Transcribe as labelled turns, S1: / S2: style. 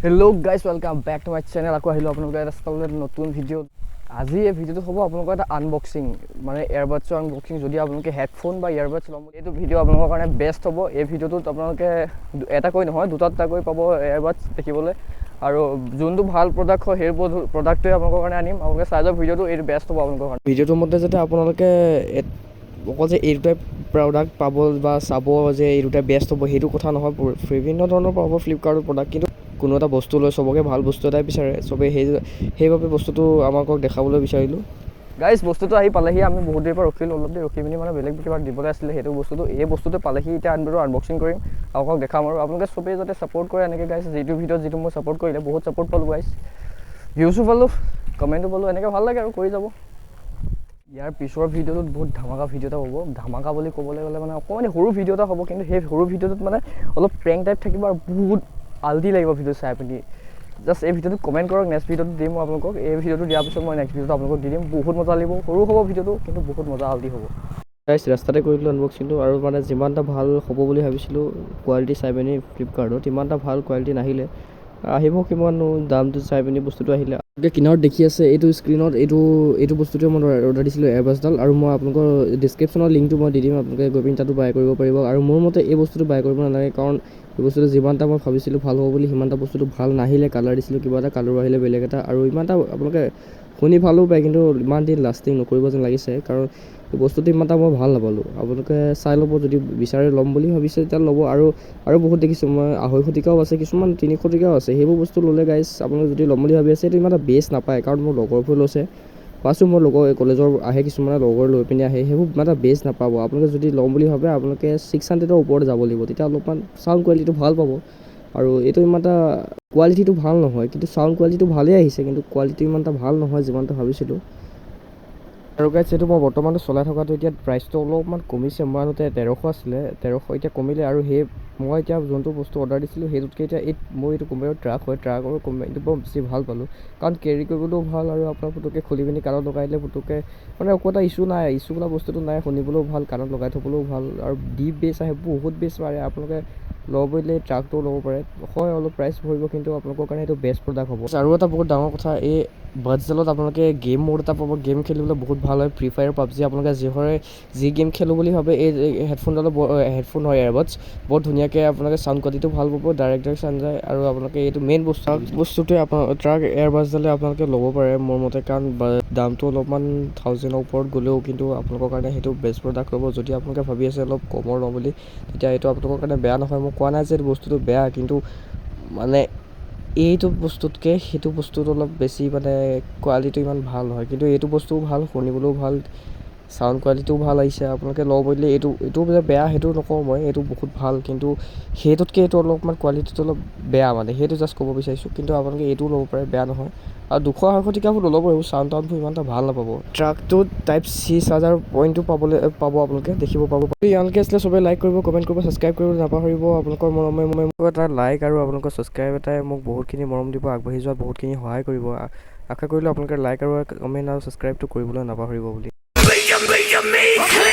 S1: Hello guys, welcome back to my channel. আকৌ আহিলোঁ আপোনালোকৰ এটা চাবলৈ নতুন ভিডিঅ'। আজি এই ভিডিঅ'টো হ'ব আপোনালোকৰ এটা আনবক্সিং, মানে এয়াৰবাডছৰ আনবক্সিং। যদি আপোনালোকে হেডফোন বা ইয়াৰবাডছ ল'ম, এইটো ভিডিঅ' আপোনালোকৰ কাৰণে বেষ্ট হ'ব। এই ভিডিঅ'টোত আপোনালোকে এটাকৈ নহয়, দুটা দুটাকৈ পাব এয়াৰবাডছ দেখিবলৈ আৰু যোনটো ভাল প্ৰডাক্ট হয়, সেই প্ৰডাক্টটোৱে আপোনালোকৰ কাৰণে আনিম। আপোনালোকে চাই যাওক ভিডিঅ'টো, এইটো বেষ্ট হ'ব আপোনালোকৰ কাৰণে।
S2: ভিডিঅ'টোৰ মতে যাতে আপোনালোকে অকল যে এই দুটাই প্ৰডাক্ট পাব বা চাব যে এই দুটাই বেষ্ট হ'ব, সেইটো কথা নহয়। বিভিন্ন ধৰণৰ পাব ফ্লিপকাৰ্টৰ প্ৰডাক্ট। কিন্তু কোনো এটা বস্তু লৈ চবকে ভাল বস্তু এটাই বিচাৰে চবেই। সেইবাবে বস্তুটো আমাকক দেখাবলৈ বিচাৰিলোঁ।
S1: গাইজ, বস্তুটো আহি পালেহি। আমি বহুত দেৰিৰ পৰা ৰখিলোঁ। অলপ দেৰি ৰখি পিনি মানে বেলেগ কিবা দিবলৈ আছিলে সেইটো বস্তুটো, এই বস্তুটো পালেহি। এতিয়া আনবটো আনবক্সিং কৰিম, আপোনালোকক দেখাম আৰু আপোনালোকে চবেই যাতে ছাপৰ্ট কৰে এনেকৈ গাইজ। যিটো ভিডিঅ'ত যিটো মোক ছাপৰ্ট কৰিলে, বহুত ছাপৰ্ট পালোঁ গাইজ, ভিউজো পালোঁ, কমেণ্টো পালোঁ, এনেকৈ ভাল লাগে আৰু কৰি যাব। ইয়াৰ পিছৰ ভিডিঅ'টোত বহুত ধামাকা ভিডিঅ' এটা হ'ব। ধামাকা বুলি ক'বলৈ গ'লে মানে অকণমান সৰু ভিডিঅ' এটা হ'ব, কিন্তু সেই সৰু ভিডিঅ'টোত মানে অলপ প্ৰেংক টাইপ থাকিব আৰু বহুত আল্টি লাগিব ভিডিঅ' চাই পিনি। জাষ্ট এই ভিডিঅ'টো কমেণ্ট কৰক, নেক্সট ভিডিঅ'টো দিম মই আপোনালোকক। এই ভিডিঅ'টো দিয়াৰ পিছত মই নেক্সট ভিডিঅ'টো আপোনালোকক দি দিম। বহুত মজা লাগিব। সৰু হ'ব ভিডিঅ'টো, কিন্তু বহুত মজা আল্টি হ'ব।
S2: গাইছ, ৰাস্তাতে কৰিলোঁ আনবক্সিংটো আৰু মানে যিমান এটা ভাল হ'ব বুলি ভাবিছিলোঁ কোৱালিটি চাই পিনি ফ্লিপকাৰ্টত, ইমান এটা ভাল কোৱালিটি নাহিলে। আহিব কিমাননো, দামটো চাই পিনি বস্তুটো আহিলে। আপোনালোকে কিনাৰত দেখি আছে এইটো স্ক্ৰীণত, এইটো বস্তুটোৱে মই অৰ্ডাৰ দিছিলোঁ, এয়াৰবাডছডাল। আৰু মই আপোনালোকৰ ডিছক্ৰিপশ্যনৰ লিংকটো মই দি দিম, আপোনালোকে গৈ পিনি তাতো বাই কৰিব পাৰিব। আৰু মোৰ মতে এই বস্তুটো বাই কৰিব নালাগে, কাৰণ এই বস্তুটো যিমান এটা মই ভাবিছিলোঁ ভাল হ'ব বুলি, সিমান এটা বস্তুটো ভাল নাহিলে। কালাৰ দিছিলোঁ কিবা এটা, কালাৰো আহিলে বেলেগ এটা। আৰু ইমান এটা আপোনালোকে শুনি ভালো পায়, কিন্তু ইমান দিন লাষ্টিং নকৰিব যেন লাগিছে, কাৰণ এই বস্তুটো ইমান এটা মই ভাল নাপালোঁ। আপোনালোকে চাই ল'ব, যদি বিচাৰে ল'ম বুলি ভাবিছে তেতিয়া ল'ব। আৰু বহুত দেখিছোঁ মই, 250 টকীয়াও আছে, কিছুমান 300 টকীয়াও আছে। সেইবোৰ বস্তু ল'লে গাইজ, আপোনালোকে যদি ল'ম বুলি ভাবি আছে, এইটো ইমান এটা বেষ্ট নাপায়। কাৰণ মোৰ লগৰবোৰে লৈছে, পাইছোঁ মই, লগৰ কলেজৰ আহে, কিছুমানে লগৰ লৈ পিনি আহে, সেইবোৰ ইমান এটা বেষ্ট নাপাব। আপোনালোকে যদি ল'ম বুলি ভাবে, আপোনালোকে 600ৰ ওপৰত যাব লাগিব, তেতিয়া অলপমান চাউণ্ড কোৱালিটিটো ভাল পাব। আৰু এইটো ইমান এটা কোৱালিটিটো ভাল নহয়, কিন্তু চাউণ্ড কোৱালিটিটো ভালেই আহিছে, কিন্তু কোৱালিটি ইমান এটা ভাল নহয় যিমানটো ভাবিছিলোঁ। আৰু গাইজ, এইটো মই বৰ্তমানটো চলাই থকাটো এতিয়া প্ৰাইচটো অলপমান কমিছে। মই আনোতে 1300 আছিলে, 1300 এতিয়া কমিলে। আৰু সেই মই এতিয়া যোনটো বস্তু অৰ্ডাৰ দিছিলোঁ, সেইটোতকৈ এতিয়া এই মোৰ এইটো কোম্পানীৰ ট্ৰাক হয়, ট্ৰাকৰ কোম্পানীটো বৰ বেছি ভাল পালোঁ, কাৰণ কেৰি কৰিবলৈও ভাল আৰু আপোনাৰ পুটুককৈ খুলি পিনি কাণত লগাই দিলে পুটুককৈ মানে একো এটা ইছ্যু নাই, ইছ্যু বোলা বস্তুটো নাই। শুনিবলৈও ভাল, কাণত লগাই থ'বলৈও ভাল আৰু ডিপ বেছ আহে, বহুত বেছ মাৰে। আপোনালোকে ল'ব পাৰিলে ট্ৰাকটোও ল'ব পাৰে। হয়, অলপ প্ৰাইচ ভৰিব, কিন্তু আপোনালোকৰ কাৰণে সেইটো বেষ্ট প্ৰডাক্ট হ'ব। আৰু এটা বহুত ডাঙৰ কথা, এই বাডছডালত আপোনালোকে গেম মোড এটা পাব। গেম খেলিবলৈ বহুত ভাল হয়। ফ্ৰী ফায়াৰ, পাবজি, আপোনালোকে যিহৰে যি গেম খেলোঁ বুলি ভাবে, এই হেডফোনডালত, হেডফোন হয় এয়াৰবাডছ, বৰ ধুনীয়াকৈ আপোনালোকে চাউণ্ড কোৱালিটিটো ভাল পাব, ডাইৰেক্ট ডাইৰেক্ট চাউণ্ড যায়। আৰু আপোনালোকে এইটো মেইন বস্তু বস্তুটোৱে আপোনাৰ ট্ৰাক এয়াৰবাডছডালে আপোনালোকে ল'ব পাৰে মোৰ মতে, কাৰণ দামটো অলপমান 1000ৰ ওপৰত গ'লেও কিন্তু আপোনালোকৰ কাৰণে সেইটো বেষ্ট প্ৰডাক্ট হ'ব। যদি আপোনালোকে ভাবি আছে অলপ কমৰ লওঁ বুলি, তেতিয়া এইটো আপোনালোকৰ কাৰণে বেয়া নহয়। মই কোৱা নাই যে এইটো বস্তুটো বেয়া, কিন্তু মানে এইটো বস্তুতকৈ সেইটো বস্তুটো অলপ বেছি মানে কোৱালিটিটো ইমান ভাল নহয়। কিন্তু এইটো বস্তুও ভাল, শুনিবলৈও ভাল, চাউণ্ড কোৱালিটিও ভাল আহিছে। আপোনালোকে ল'ব পাৰিলে এইটো, এইটোও যে বেয়া সেইটো নকওঁ মই, এইটো বহুত ভাল, কিন্তু সেইটোতকৈ এইটো অলপমান কোৱালিটিটো অলপ বেয়া, মানে সেইটো জাষ্ট ক'ব বিচাৰিছোঁ। কিন্তু আপোনালোকে এইটোও ল'ব পাৰে, বেয়া নহয়। আৰু 200 250 টকীয়াবোৰ নল'ব, এইবোৰ চাউণ্ড টাউণ্ডবোৰ ইমান এটা ভাল নাপাব। ট্ৰাকটোত টাইপ চি চাৰ্জাৰ পইণ্টটো পাবলৈ পাব, আপোনালোকে দেখিব পাব। ইয়ালৈকে আছিলে। চবেই লাইক কৰিব, কমেণ্ট কৰিব, ছাবস্ক্ৰাইব কৰিব নাপাহৰিব। আপোনালোকৰ মৰমে মোক এটা লাইক আৰু আপোনালোকৰ ছাবস্ক্ৰাইব এটাই মোক বহুতখিনি মৰম দিব, আগবাঢ়ি যোৱাত বহুতখিনি সহায় কৰিব। আশা কৰিলোঁ আপোনালোকে লাইক আৰু কমেণ্ট আৰু ছাবস্ক্ৰাইবটো কৰিবলৈ নাপাহৰিব বুলি।
S3: Me, me, me.